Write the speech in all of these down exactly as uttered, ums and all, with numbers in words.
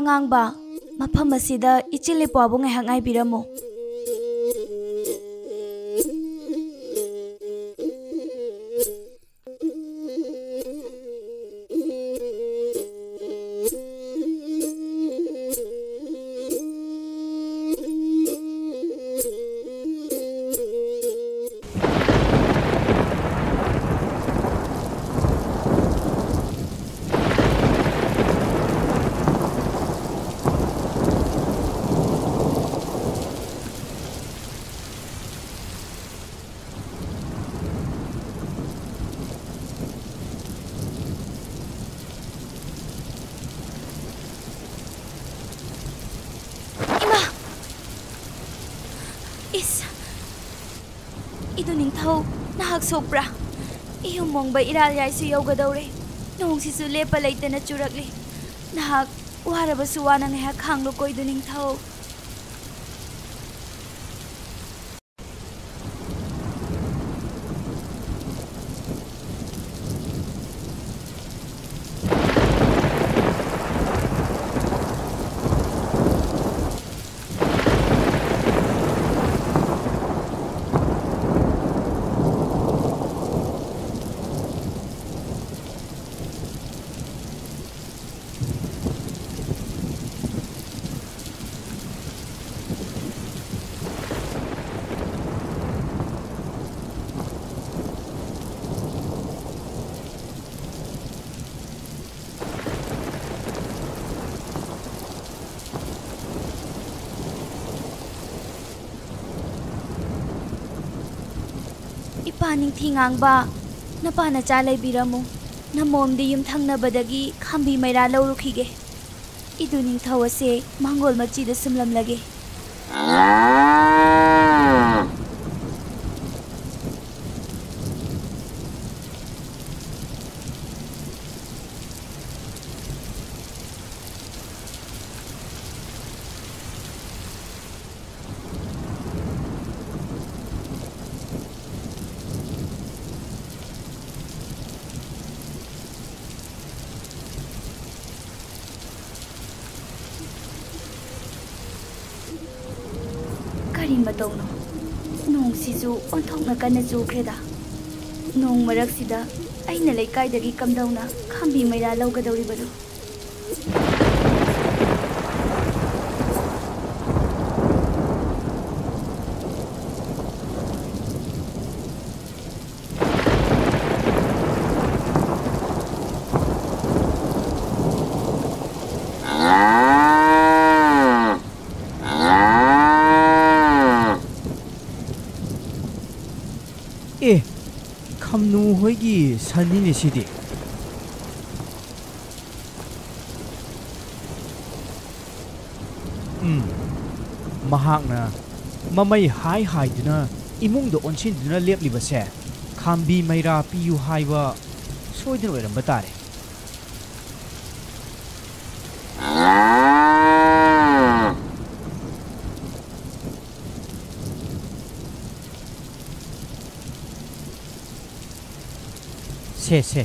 ꯉꯥꯡꯕ, ꯃꯐꯝ ꯑꯁꯤꯗ ꯏꯆꯦ ꯂꯦꯄ꯭ꯋꯥꯕꯨ ꯉꯥꯏꯍꯥꯛ ꯉꯥꯏꯕꯤꯔꯝꯃꯨ꯫ ꯏꯃꯥ! ꯏꯁ! ꯏꯗꯨ ꯅꯤꯡꯊꯧ, ꯅꯍꯥꯛ ꯁꯣꯛꯄ꯭ꯔꯥ? ꯏꯌꯨꯝ ꯃꯣꯡꯕ ꯏꯔꯥꯜ ꯌꯥꯏꯁꯨ ꯌꯧꯒꯗꯧꯔꯦ꯫ ꯅꯣꯡꯁꯤꯁꯨ ꯂꯦꯞꯄ ꯂꯩꯇꯅ ꯆꯨꯔꯛꯂꯤ꯫ ꯅꯍꯥꯛ ꯋꯥꯔꯕꯁꯨ ꯋꯥꯅ ꯉꯥꯏꯍꯥꯛ ꯈꯥꯡꯂꯨꯀꯣ, ꯏꯗꯨ ꯅꯤꯡꯊꯧ꯫ ꯏꯄꯥ ꯅꯤꯡꯊꯤ ꯉꯥꯡꯕ, ꯅꯄꯥ ꯅꯆꯥ ꯂꯩꯕꯤꯔꯝꯃꯨ꯫ ꯅꯃꯣꯝꯗꯤ ꯌꯨꯝꯊꯪꯅꯕꯗꯒꯤ ꯈꯥꯝꯕꯤ ꯃꯩꯔꯥ ꯂꯧꯔꯨꯈꯤꯒꯦ꯫ ꯏꯗꯨ ꯅꯤꯡꯊꯧ ꯑꯁꯦ ꯃꯥꯡꯒꯣꯜ ꯃꯆꯤꯗ ꯁꯨꯝꯂꯝꯂꯒꯦ꯫ ꯀꯔꯤ ꯃꯇꯧꯅꯣ? ꯅꯣꯡꯁꯤꯁꯨ ꯑꯣꯟꯊꯣꯛꯅ ꯀꯟꯅ ꯆꯨꯈ꯭ꯔꯦꯗ꯫ ꯅꯣꯡ ꯃꯔꯛꯁꯤꯗ ꯑꯩꯅ ꯂꯩꯀꯥꯏꯗꯒꯤ ꯀꯝꯗꯧꯅ ꯈꯥꯝꯕꯤ ꯃꯩꯔꯥ ꯂꯧꯒꯗꯧꯔꯤꯕꯅꯣ? ꯑꯦ, ꯈꯝꯅꯨ ꯍꯣꯏꯒꯤ ꯁꯟꯅꯤꯅꯦ ꯁꯤꯗꯤ꯫ ꯎꯝ, ꯃꯍꯥꯛꯅ ꯃꯃꯩ ꯍꯥꯏ ꯍꯥꯏꯗꯨꯅ ꯏꯃꯨꯡꯗ ꯑꯣꯟꯁꯤꯟꯗꯨꯅ ꯂꯦꯞꯂꯤꯕꯁꯦ ꯈꯥꯝꯕꯤ ꯃꯩꯔꯥ ꯄꯤꯌꯨ ꯍꯥꯏꯕ ꯁꯣꯏꯗꯅ ꯑꯣꯏꯔꯝꯕ ꯇꯥꯔꯦ꯫ ꯁꯦ, ꯁꯦ꯫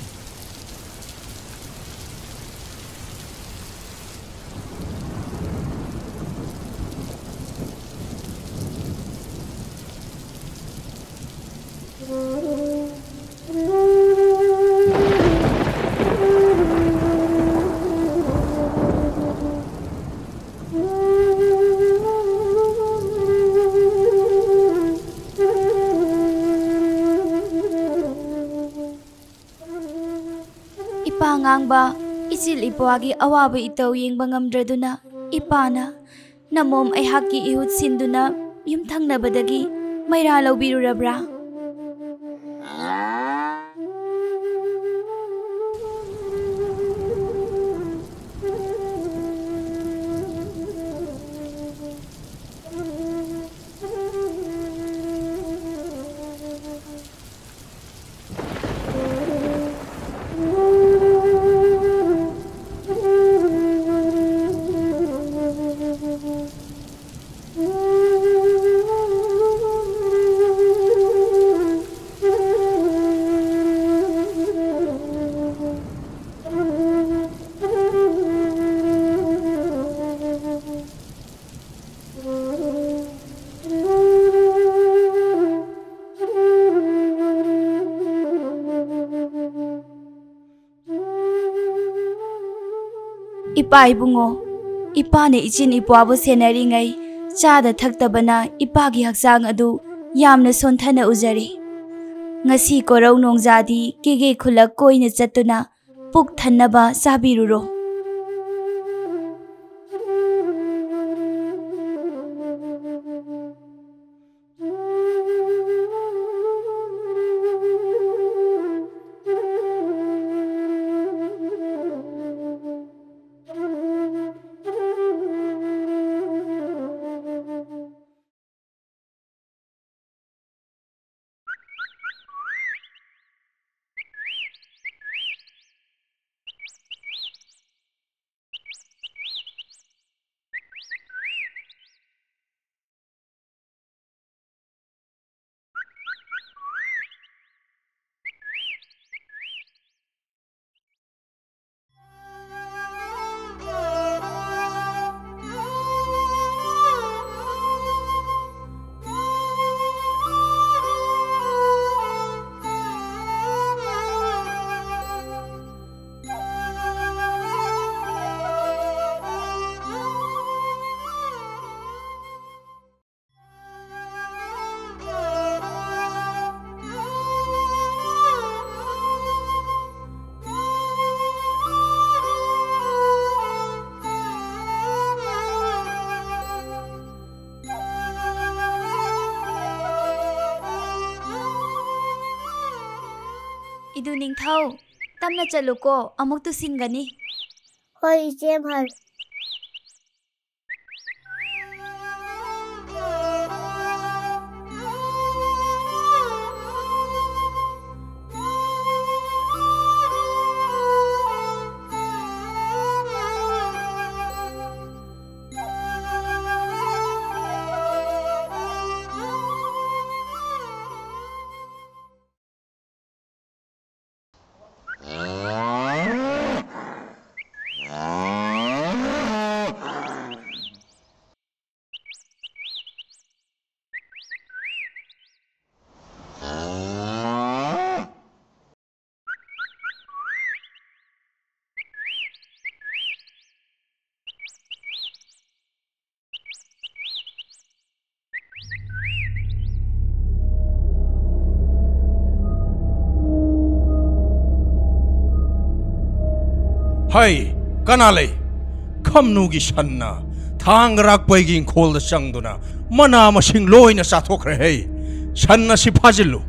ꯏꯄꯥ ꯉꯥꯡꯕ, ꯏꯆꯤꯜ ꯏꯄ꯭ꯋꯥꯒꯤ ꯑꯋꯥꯕ ꯏꯇꯧ ꯌꯦꯡꯕ ꯉꯝꯗ꯭ꯔꯗꯨꯅ ꯏꯄꯥꯅ ꯅꯃꯣꯝ ꯑꯩꯍꯥꯛꯀꯤ ꯏꯍꯨꯠ ꯁꯤꯟꯗꯨꯅ ꯌꯨꯝꯊꯪꯅꯕꯗꯒꯤ ꯃꯩꯔꯥ ꯂꯧꯕꯤꯔꯨꯔꯕ꯭ꯔꯥ? ꯄꯥ ꯏꯕꯨꯡꯉꯣ, ꯏꯄꯥꯅ ꯏꯆꯤꯟ ꯏꯄ꯭ꯋꯥꯕꯨ ꯁꯦꯟꯅꯔꯤꯉꯩ ꯆꯥꯗ ꯊꯛꯇꯕꯅ ꯏꯄꯥꯒꯤ ꯍꯛꯆꯥꯡ ꯑꯗꯨ ꯌꯥꯝꯅ ꯁꯣꯟꯊꯅ ꯎꯖꯔꯤ꯫ ꯉꯁꯤ ꯀꯣꯔꯧ ꯅꯣꯡꯖꯥꯗꯤ ꯀꯦꯒꯦ ꯈꯨꯜꯂꯛ ꯀꯣꯏꯅ ꯆꯠꯇꯨꯅ ꯄꯨꯛ ꯊꯟꯅꯕ ꯆꯥꯕꯤꯔꯨꯔꯣ꯫ ꯏꯗꯨ ꯅꯤꯡꯊꯧ, ꯇꯞꯅ ꯆꯠꯂꯨꯀꯣ, ꯑꯃꯨꯛ ꯇꯨꯁꯤꯟꯒꯅꯤ꯫ ꯍꯣꯏ, ꯏꯆꯦ ꯃꯍꯜ꯫ ꯍꯩ, ꯀꯅꯥ ꯂꯩ? ꯈꯝꯅꯨꯒꯤ ꯁꯟꯅ ꯊꯥꯡꯒ ꯔꯥꯛꯄꯩꯒꯤ ꯏꯪꯈꯣꯜꯗ ꯆꯪꯗꯨꯅ ꯃꯅꯥ ꯃꯁꯤꯡ ꯂꯣꯏꯅ ꯆꯥꯊꯣꯛꯈ꯭ꯔꯦ꯫ ꯍꯩ, ꯁꯟ ꯑꯁꯤ ꯐꯥꯖꯤꯜꯂꯨ꯫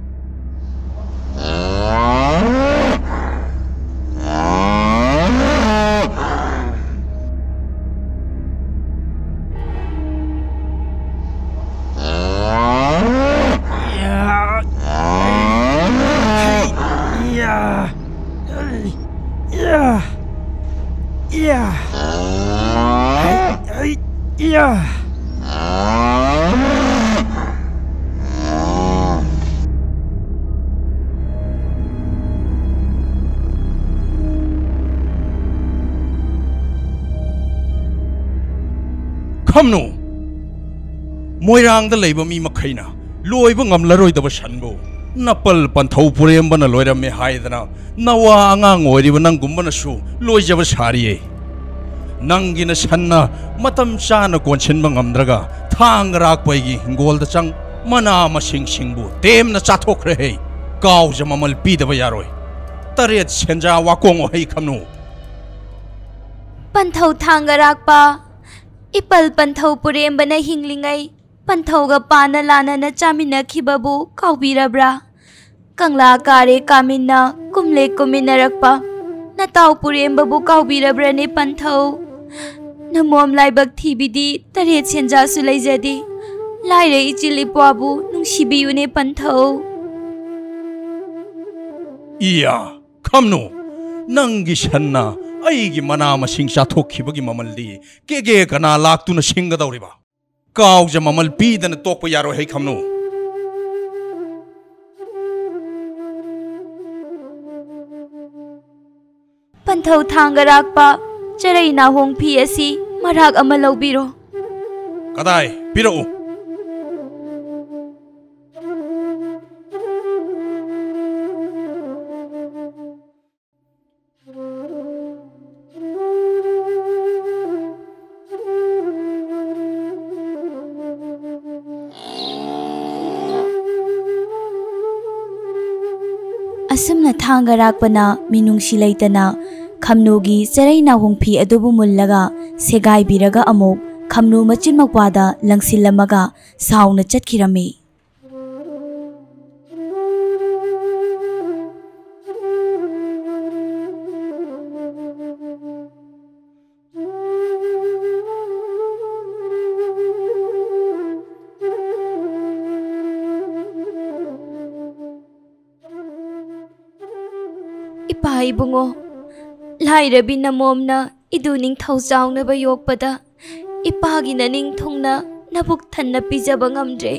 ꯈꯝꯅꯨ, ꯃꯣꯏꯔꯥꯡꯗ ꯂꯩꯕ ꯃꯤ ꯃꯈꯩꯅ ꯂꯣꯏꯕ ꯉꯝꯂꯔꯣꯏꯗꯕ ꯁꯟꯕꯨ ꯅꯄꯜ ꯄꯟꯊꯧ ꯄꯨꯔꯦꯝꯕꯅ ꯂꯣꯏꯔꯝꯃꯦ ꯍꯥꯏꯗꯅ, ꯅꯋꯥ ꯑꯉꯥꯡ ꯑꯣꯏꯔꯤꯕ ꯅꯪꯒꯨꯝꯕꯅꯁꯨ ꯂꯣꯏꯖꯕ ꯁꯥꯔꯤꯌꯦ꯫ ꯅꯪꯒꯤ ꯅꯁꯟꯅ ꯃꯇꯝ ꯆꯥꯅ ꯀꯣꯟꯁꯤꯟꯕ ꯉꯝꯗ꯭ꯔꯒ, ꯊꯥꯡꯒ ꯔꯥꯛꯄꯩꯒꯤ ꯍꯤꯡꯒꯣꯜꯗ ꯆꯪ ꯃꯅꯥ ꯃꯁꯤꯡꯁꯤꯡꯕꯨ ꯇꯦꯝꯅ ꯆꯥꯊꯣꯛꯈ꯭ꯔꯦ꯫ ꯍꯩ, ꯀꯥꯎꯖ ꯃꯃꯜ ꯄꯤꯗꯕ ꯌꯥꯔꯣꯏ꯫ ꯇꯔꯦꯠ ꯁꯦꯟꯖꯥ ꯋꯥꯀꯣꯡ ꯋꯥꯍꯩ ꯈꯝꯅꯨ꯫ ꯄꯟꯊꯧ ꯊꯥꯡꯒ ꯔꯥꯛꯄ, ꯏꯄꯜ ꯄꯟꯊꯧ ꯄꯨꯔꯦꯝꯕꯅ ꯍꯤꯡꯂꯤꯉꯩ ꯄꯟꯊꯧꯒ ꯄꯥꯅ ꯂꯥꯟꯅꯅ ꯆꯥꯃꯤꯟꯅꯈꯤꯕꯕꯨ ꯀꯥꯎꯕꯤꯔꯕ꯭ꯔꯥ? ꯀꯪꯂꯥ ꯀꯥꯔꯦ ꯀꯥꯃꯤꯟꯅ, ꯀꯨꯝꯂꯦ ꯀꯨꯝꯃꯤꯟꯅꯔꯛꯄ ꯅꯇꯥꯎ ꯄꯨꯔꯦꯝꯕꯕꯨ ꯀꯥꯎꯕꯤꯔꯕ꯭ꯔꯅꯦ ꯄꯟꯊꯧ? ꯅꯃꯣꯝ ꯂꯥꯏꯕꯛ ꯊꯤꯕꯤꯗꯤ ꯇꯔꯦꯠ ꯁꯦꯟꯖꯥꯁꯨ ꯂꯩꯖꯗꯦ꯫ ꯂꯥꯏꯔ ꯏꯆꯤꯜ ꯏꯄ꯭ꯋꯥꯕꯨ ꯅꯨꯡꯁꯤꯕꯤꯌꯨꯅꯦ ꯄꯟꯊꯧ꯫ ꯏꯌꯥ, ꯈꯝꯅꯨ, ꯅꯪꯒꯤ ꯁꯟꯅ ꯑꯩꯒꯤ ꯃꯅꯥ ꯃꯁꯤꯡ ꯆꯥꯊꯣꯛꯈꯤꯕꯒꯤ ꯃꯃꯜꯗꯤ ꯀꯦꯒꯦ ꯀꯅꯥ ꯂꯥꯛꯇꯨꯅ ꯁꯤꯡꯒꯗꯧꯔꯤꯕ? ꯀꯥꯎꯖ ꯃꯃꯜ ꯄꯤꯗꯅ ꯇꯣꯛꯄ ꯌꯥꯔꯣꯏ, ꯍꯩ ꯈꯝꯅꯨ꯫ ꯄꯟꯊꯧ ꯊꯥꯡꯒ ꯔꯥꯛꯄ, ꯆꯔꯩ ꯅꯥꯍꯣꯡ ꯐꯤ ꯑꯁꯤ ꯃꯔꯥꯛ ꯑꯃ ꯂꯧꯕꯤꯔꯣ꯫ ꯀꯗꯥꯏ? ꯄꯤꯔꯛꯎ꯫ ꯑꯁꯨꯝꯅ ꯊꯥꯡꯒ ꯔꯥꯛꯄꯅ ꯃꯤꯅꯨꯡꯁꯤ ꯂꯩꯇꯅ ꯈꯝꯅꯨꯒꯤ ꯆꯔꯩ ꯅꯥꯎꯍꯣꯡ ꯐꯤ ꯑꯗꯨꯕꯨ ꯃꯨꯜꯂꯒ ꯁꯦꯒꯥꯏꯕꯤꯔꯒ ꯑꯃꯨꯛ ꯈꯝꯅꯨ ꯃꯆꯤꯟ ꯃꯧꯄ꯭ꯋꯥꯗ ꯂꯪꯁꯤꯜꯂꯝꯃꯒ ꯁꯥꯎꯅ ꯆꯠꯈꯤꯔꯝꯃꯤ꯫ ꯏꯄꯥ ꯏꯕꯨꯡꯉꯣ, ꯂꯥꯏꯔꯕꯤ ꯅꯃꯣꯝꯅ ꯏꯗꯨ ꯅꯤꯡꯊꯧ ꯆꯥꯎꯅꯕ ꯌꯣꯛꯄꯗ ꯏꯄꯥꯒꯤ ꯅꯅꯤꯡ ꯊꯨꯡꯅ ꯅꯕꯨꯛ ꯊꯟꯅ ꯄꯤꯖꯕ ꯉꯝꯗ꯭ꯔꯦ꯫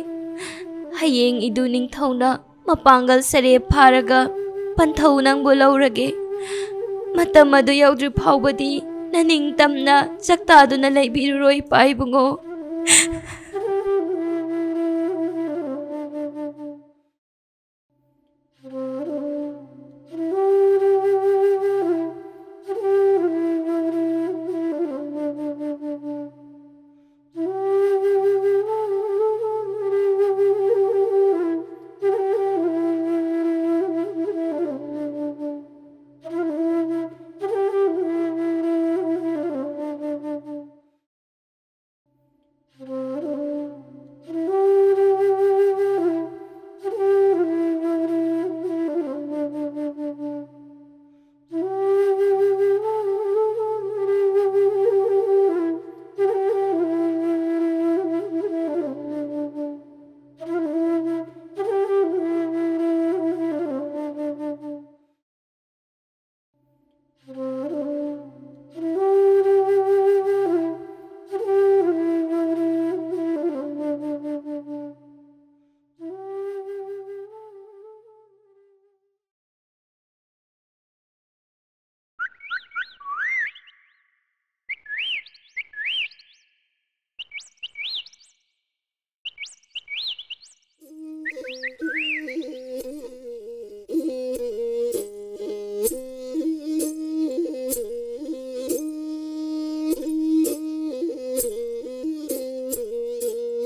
ꯍꯌꯦꯡ ꯏꯗꯨ ꯅꯤꯡꯊꯧꯅ ꯃꯄꯥꯡꯒꯜ ꯁꯔꯦꯞ ꯐꯥꯔꯒ ꯄꯟꯊꯧ ꯅꯪꯕꯨ ꯂꯧꯔꯒꯦ꯫ ꯃꯇꯝ ꯑꯗꯨ ꯌꯧꯗ꯭ꯔꯤ ꯐꯥꯎꯕꯗꯤ ꯅꯅꯤꯡꯇꯝꯅ ꯆꯥꯛꯇꯥꯗꯨꯅ ꯂꯩꯕꯤꯔꯨꯔꯣ ꯏꯄꯥ ꯏꯕꯨꯡꯉꯣ꯫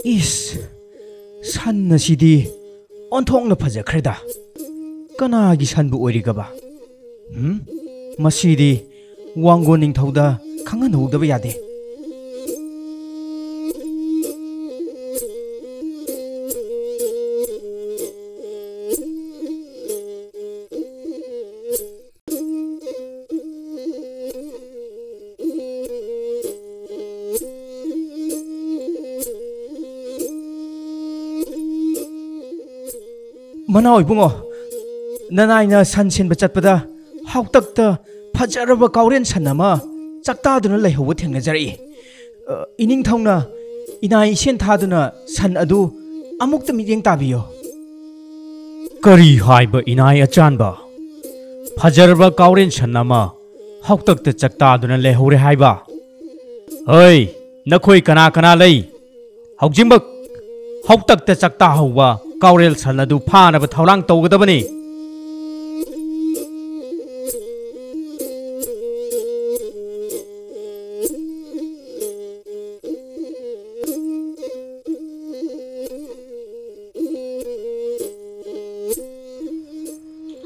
ꯏꯁ, ꯁꯟ ꯑꯁꯤꯗꯤ ꯑꯣꯟꯊꯣꯛꯅ ꯐꯖꯈ꯭ꯔꯦꯗ꯫ ꯀꯅꯥꯒꯤ ꯁꯟꯕꯨ ꯑꯣꯏꯔꯤꯒꯕ? ꯎꯝ? ꯃꯁꯤꯗꯤ ꯋꯥꯡꯒꯣꯟ ꯅꯤꯡꯊꯧꯗ ꯈꯪꯍꯟꯍꯧꯗꯕ ꯌꯥꯗꯦ꯫ ꯃꯅꯥꯎ ꯏꯕꯨꯡꯉꯣ, ꯅꯅꯥꯏꯅ ꯁꯟ ꯁꯤꯟꯕ ꯆꯠꯄꯗ ꯍꯥꯎꯇꯛꯇ ꯐꯖꯔꯕ ꯀꯥꯎꯔꯦꯟ ꯁꯟ ꯑꯃ ꯆꯥꯛꯇꯥꯗꯨꯅ ꯂꯩꯍꯧꯕ ꯊꯦꯡꯅꯖꯔꯛꯏ꯫ ꯑ, ꯏꯅꯤꯡꯊꯧꯅ ꯏꯅꯥꯏ ꯏꯁꯦꯟ ꯊꯥꯗꯨꯅ ꯁꯟ ꯑꯗꯨ ꯑꯃꯨꯛꯇ ꯃꯤꯠꯌꯦꯡ ꯇꯥꯕꯤꯌꯨ꯫ ꯀꯔꯤ ꯍꯥꯏꯕ ꯏꯅꯥꯏ ꯑꯆꯥꯟꯕ? ꯐꯖꯔꯕ ꯀꯥꯎꯔꯦꯟ ꯁꯟ ꯑꯃ ꯍꯥꯎꯇꯛꯇ ꯆꯥꯛꯇꯥꯗꯨꯅ ꯂꯩꯍꯧꯔꯦ ꯍꯥꯏꯕ? ꯍꯩ, ꯅꯈꯣꯏ ꯀꯅꯥ ꯀꯅꯥ ꯂꯩ? ꯍꯧꯖꯤꯛꯃꯛ ꯍꯥꯎꯇꯛꯇ ꯆꯥꯛꯇꯥꯍꯧꯕ ꯀꯥꯎꯔꯦꯜ ꯁꯟ ꯑꯗꯨ ꯐꯥꯅꯕ ꯊꯧꯔꯥꯡ ꯇꯧꯒꯗꯕꯅꯤ꯫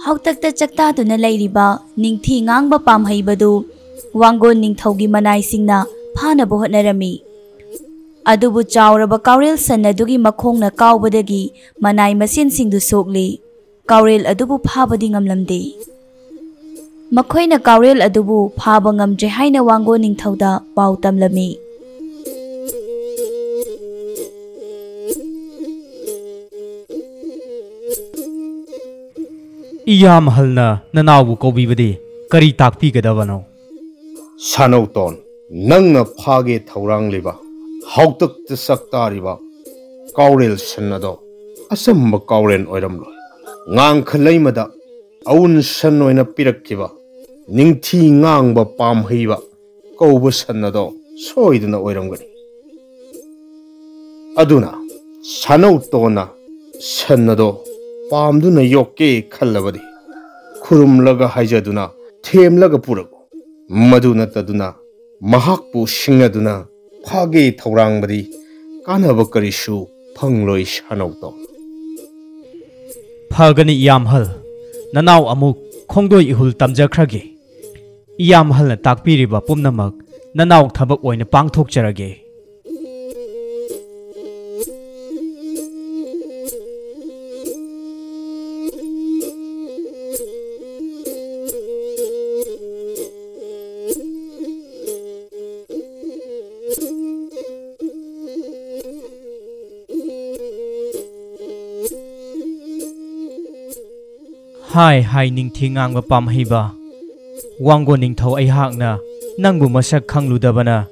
ꯍꯥꯎꯇꯛꯇ ꯆꯥꯛꯇꯥꯗꯨꯅ ꯂꯩꯔꯤꯕ ꯅꯤꯡꯊꯤ ꯉꯥꯡꯕ ꯄꯥꯝꯍꯩꯕꯗꯨ ꯋꯥꯡꯒꯣꯟ ꯅꯤꯡꯊꯧꯒꯤ ꯃꯅꯥꯏꯁꯤꯡꯅ ꯐꯥꯅꯕ ꯍꯣꯠꯅꯔꯝꯃꯤ꯫ ꯑꯗꯨꯕꯨ ꯆꯥꯎꯔꯕ ꯀꯥꯎꯔꯦꯜ ꯁꯟ ꯑꯗꯨꯒꯤ ꯃꯈꯣꯡꯅ ꯀꯥꯎꯕꯗꯒꯤ ꯃꯅꯥꯏ ꯃꯁꯦꯟꯁꯤꯡꯗꯨ ꯁꯣꯛꯂꯤ꯫ ꯀꯥꯎꯔꯦꯜ ꯑꯗꯨꯕꯨ ꯐꯥꯕꯗꯤ ꯉꯝꯂꯝꯗꯦ꯫ ꯃꯈꯣꯏꯅ ꯀꯥꯎꯔꯦꯜ ꯑꯗꯨꯕꯨ ꯐꯥꯕ ꯉꯝꯗ꯭ꯔꯦ ꯍꯥꯏꯅ ꯋꯥꯡꯒꯣꯟ ꯅꯤꯡꯊꯧꯗ ꯄꯥꯎ ꯇꯝꯂꯝꯃꯤ꯫ ꯏꯌꯥꯝꯍꯜꯅ ꯅꯅꯥꯎꯕꯨ ꯀꯧꯕꯤꯕꯗꯤ ꯀꯔꯤ ꯇꯥꯛꯄꯤꯒꯗꯕꯅꯣ? ꯁꯥꯅꯧꯇꯣꯟ, ꯅꯪꯅ ꯐꯥꯒꯦ ꯊꯧꯔꯥꯡꯂꯤꯕ, ꯍꯥꯎꯇꯛꯇ ꯆꯥꯛꯇꯥꯔꯤꯕ ꯀꯥꯎꯔꯦꯜ ꯁꯟ ꯑꯗꯣ ꯑꯆꯝꯕ ꯀꯥꯎꯔꯦꯟ ꯑꯣꯏꯔꯝꯂꯣꯏ꯫ ꯉꯥꯡꯈ ꯂꯩꯃꯗ ꯑꯎꯟ ꯁꯟ ꯑꯣꯏꯅ ꯄꯤꯔꯛꯈꯤꯕ ꯅꯤꯡꯊꯤ ꯉꯥꯡꯕ ꯄꯥꯝꯍꯩꯕ ꯀꯧꯕ ꯁꯟ ꯑꯗꯣ ꯁꯣꯏꯗꯅ ꯑꯣꯏꯔꯝꯒꯅꯤ꯫ ꯑꯗꯨꯅ ꯁꯥꯅꯧꯇꯣꯟꯅ ꯁꯟ ꯑꯗꯣ ꯄꯥꯝꯗꯨꯅ ꯌꯣꯛꯀꯦ ꯈꯜꯂꯕꯗꯤ, ꯈꯨꯔꯨꯝꯂꯒ ꯍꯥꯏꯖꯗꯨꯅ ꯊꯦꯝꯂꯒ ꯄꯨꯔꯛꯎ꯫ ꯃꯗꯨ ꯅꯠꯇꯗꯨꯅ ꯃꯍꯥꯛꯄꯨ ꯁꯤꯡꯅꯗꯨꯅ ꯐꯥꯒꯦ ꯊꯧꯔꯥꯡꯕꯗꯤ ꯀꯥꯟꯅꯕ ꯀꯔꯤꯁꯨ ꯐꯪꯂꯣꯏ ꯁꯥꯅꯧꯇꯣꯟ꯫ ꯐꯒꯅꯤ ꯏꯌꯥꯝꯍꯜ, ꯅꯅꯥꯎ ꯑꯃꯨꯛ ꯈꯣꯡꯗꯣꯏ ꯏꯍꯨꯜ ꯇꯝꯖꯈ꯭ꯔꯒꯦ꯫ ꯏꯌꯥꯝ ꯑꯍꯜꯅ ꯇꯥꯛꯄꯤꯔꯤꯕ ꯄꯨꯝꯅꯃꯛ ꯅꯅꯥꯎ ꯊꯕꯛ ꯑꯣꯏꯅ ꯄꯥꯡꯊꯣꯛꯆꯔꯒꯦ꯫ ꯍꯥꯏ ꯍꯥꯏ ꯅꯤꯡꯊꯤ ꯉꯥꯡꯕ ꯄꯥꯝꯍꯩꯕ ꯋꯥꯡꯒꯣꯟ ꯅꯤꯡꯊꯧ, ꯑꯩꯍꯥꯛꯅ ꯅꯪꯕꯨ ꯃꯁꯛ ꯈꯪꯂꯨꯗꯕꯅ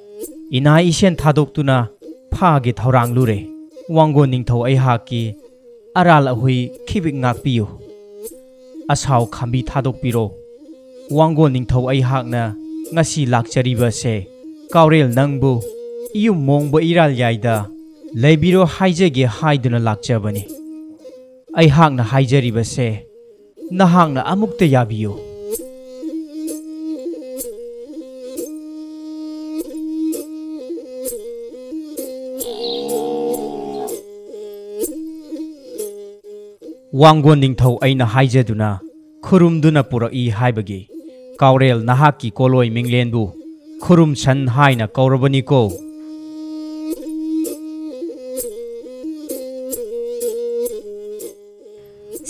ꯏꯅꯥ ꯏꯁꯦꯟ ꯊꯥꯗꯣꯛꯇꯨꯅ ꯐꯥꯒꯦ ꯊꯧꯔꯥꯡꯂꯨꯔꯦ꯫ ꯋꯥꯡꯒꯣꯟ ꯅꯤꯡꯊꯧ, ꯑꯩꯍꯥꯛꯀꯤ ꯑꯔꯥꯜ ꯑꯍꯨꯏ ꯈꯤꯕꯤꯛ ꯉꯥꯛꯄꯤꯌꯨ꯫ ꯑꯁꯥꯎ ꯈꯥꯝꯕꯤ ꯊꯥꯗꯣꯛꯄꯤꯔꯣ꯫ ꯋꯥꯡꯒꯣꯟ ꯅꯤꯡꯊꯧ, ꯑꯩꯍꯥꯛꯅ ꯉꯁꯤ ꯂꯥꯛꯆꯔꯤꯕꯁꯦ ꯀꯥꯎꯔꯦꯜ ꯅꯪꯕꯨ ꯏꯌꯨꯝ ꯃꯣꯡꯕ ꯏꯔꯥꯜ ꯌꯥꯏꯗ ꯂꯩꯕꯤꯔꯣ ꯍꯥꯏꯖꯒꯦ ꯍꯥꯏꯗꯨꯅ ꯂꯥꯛꯆꯕꯅꯤ꯫ ꯑꯩꯍꯥꯛꯅ ꯍꯥꯏꯖꯔꯤꯕꯁꯦ ꯅꯍꯥꯛꯅ ꯑꯃꯨꯛꯇ ꯌꯥꯕꯤꯌꯨ꯫ ꯋꯥꯡꯒꯣꯟ ꯅꯤꯡꯊꯧ, ꯑꯩꯅ ꯍꯥꯏꯖꯗꯨꯅ ꯈꯨꯔꯨꯝꯗꯨꯅ ꯄꯨꯔꯛꯏ ꯍꯥꯏꯕꯒꯤ ꯀꯥꯎꯔꯦꯜ ꯅꯍꯥꯛꯀꯤ ꯀꯣꯂꯣꯏ ꯃꯤꯡꯂꯦꯟꯕꯨ ꯈꯨꯔꯨꯝꯁꯟ ꯍꯥꯏꯅ ꯀꯧꯔꯕꯅꯤꯀꯣ꯫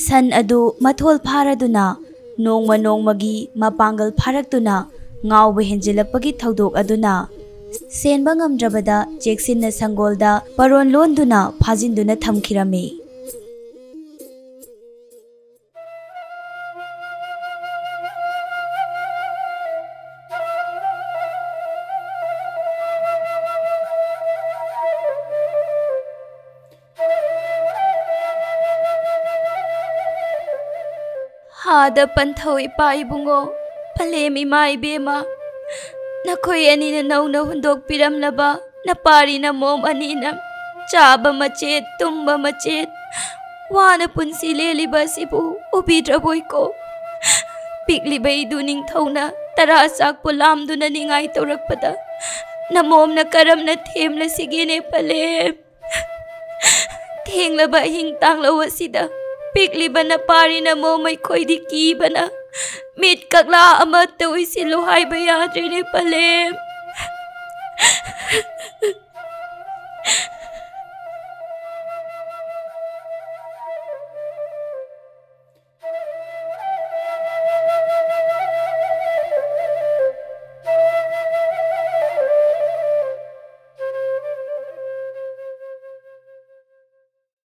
ꯁꯟ ꯑꯗꯨ ꯃꯊꯣꯜ ꯐꯥꯔꯗꯨꯅ ꯅꯣꯡꯃ ꯅꯣꯡꯃꯒꯤ ꯃꯄꯥꯡꯒꯜ ꯐꯥꯔꯛꯇꯨꯅ ꯉꯥꯎꯕ ꯍꯦꯟꯖꯤꯜꯂꯛꯄꯒꯤ ꯊꯧꯗꯣꯛ ꯑꯗꯨꯅ ꯁꯦꯟꯕ ꯉꯝꯗ꯭ꯔꯕꯗ ꯆꯦꯛꯁꯤꯟꯅ ꯁꯪꯒꯣꯜꯗ ꯄꯔꯣꯟ ꯂꯣꯟꯗꯨꯅ ꯐꯥꯖꯤꯟꯗꯨꯅ ꯊꯝꯈꯤꯔꯝꯃꯤ꯫ ꯍꯥꯗ ꯄꯟꯊꯧ ꯏꯄꯥ ꯏꯕꯨꯡꯉꯣ, ꯄꯂꯦꯝ ꯏꯃꯥ ꯏꯕꯦꯝꯃ, ꯅꯈꯣꯏ ꯑꯅꯤꯅ ꯅꯧꯅ ꯍꯨꯟꯗꯣꯛꯄꯤꯔꯝꯂꯕ ꯅꯄꯥꯔꯤ ꯅꯃꯣꯝ ꯑꯅꯤꯅ ꯆꯥꯕ ꯃꯆꯦꯠ, ꯇꯨꯝꯕ ꯃꯆꯦꯠ, ꯋꯥꯅ ꯄꯨꯟꯁꯤ ꯂꯦꯜꯂꯤꯕ ꯑꯁꯤꯕꯨ ꯎꯕꯤꯗ꯭ꯔꯕꯣꯏꯀꯣ? ꯄꯤꯛꯂꯤꯕ ꯏꯗꯨ ꯅꯤꯡꯊꯧꯅ ꯇꯔꯥ ꯆꯥꯛꯄꯨ ꯂꯥꯝꯗꯨꯅ ꯅꯤꯡꯉꯥꯏ ꯇꯧꯔꯛꯄꯗ ꯅꯃꯣꯝꯅ ꯀꯔꯝꯅ ꯊꯦꯝꯂꯁꯤꯒꯦꯅꯦ ꯄꯂꯦꯝ? ꯊꯦꯡꯂꯕ ꯑꯍꯤꯡ ꯇꯥꯡꯂꯧ ꯑꯁꯤꯗ ꯄꯤꯛꯂꯤꯕ ꯅꯄꯥꯔꯤ ꯅꯃꯣꯝ ꯑꯩꯈꯣꯏꯗꯤ ꯀꯤꯕꯅ ꯃꯤꯠ ꯀꯛꯂꯥ ꯑꯃꯠꯇ ꯎꯏꯁꯤꯜꯂꯨ ꯍꯥꯏꯕ ꯌꯥꯗ꯭ꯔꯦꯅꯦ ꯄꯂꯦꯝ꯫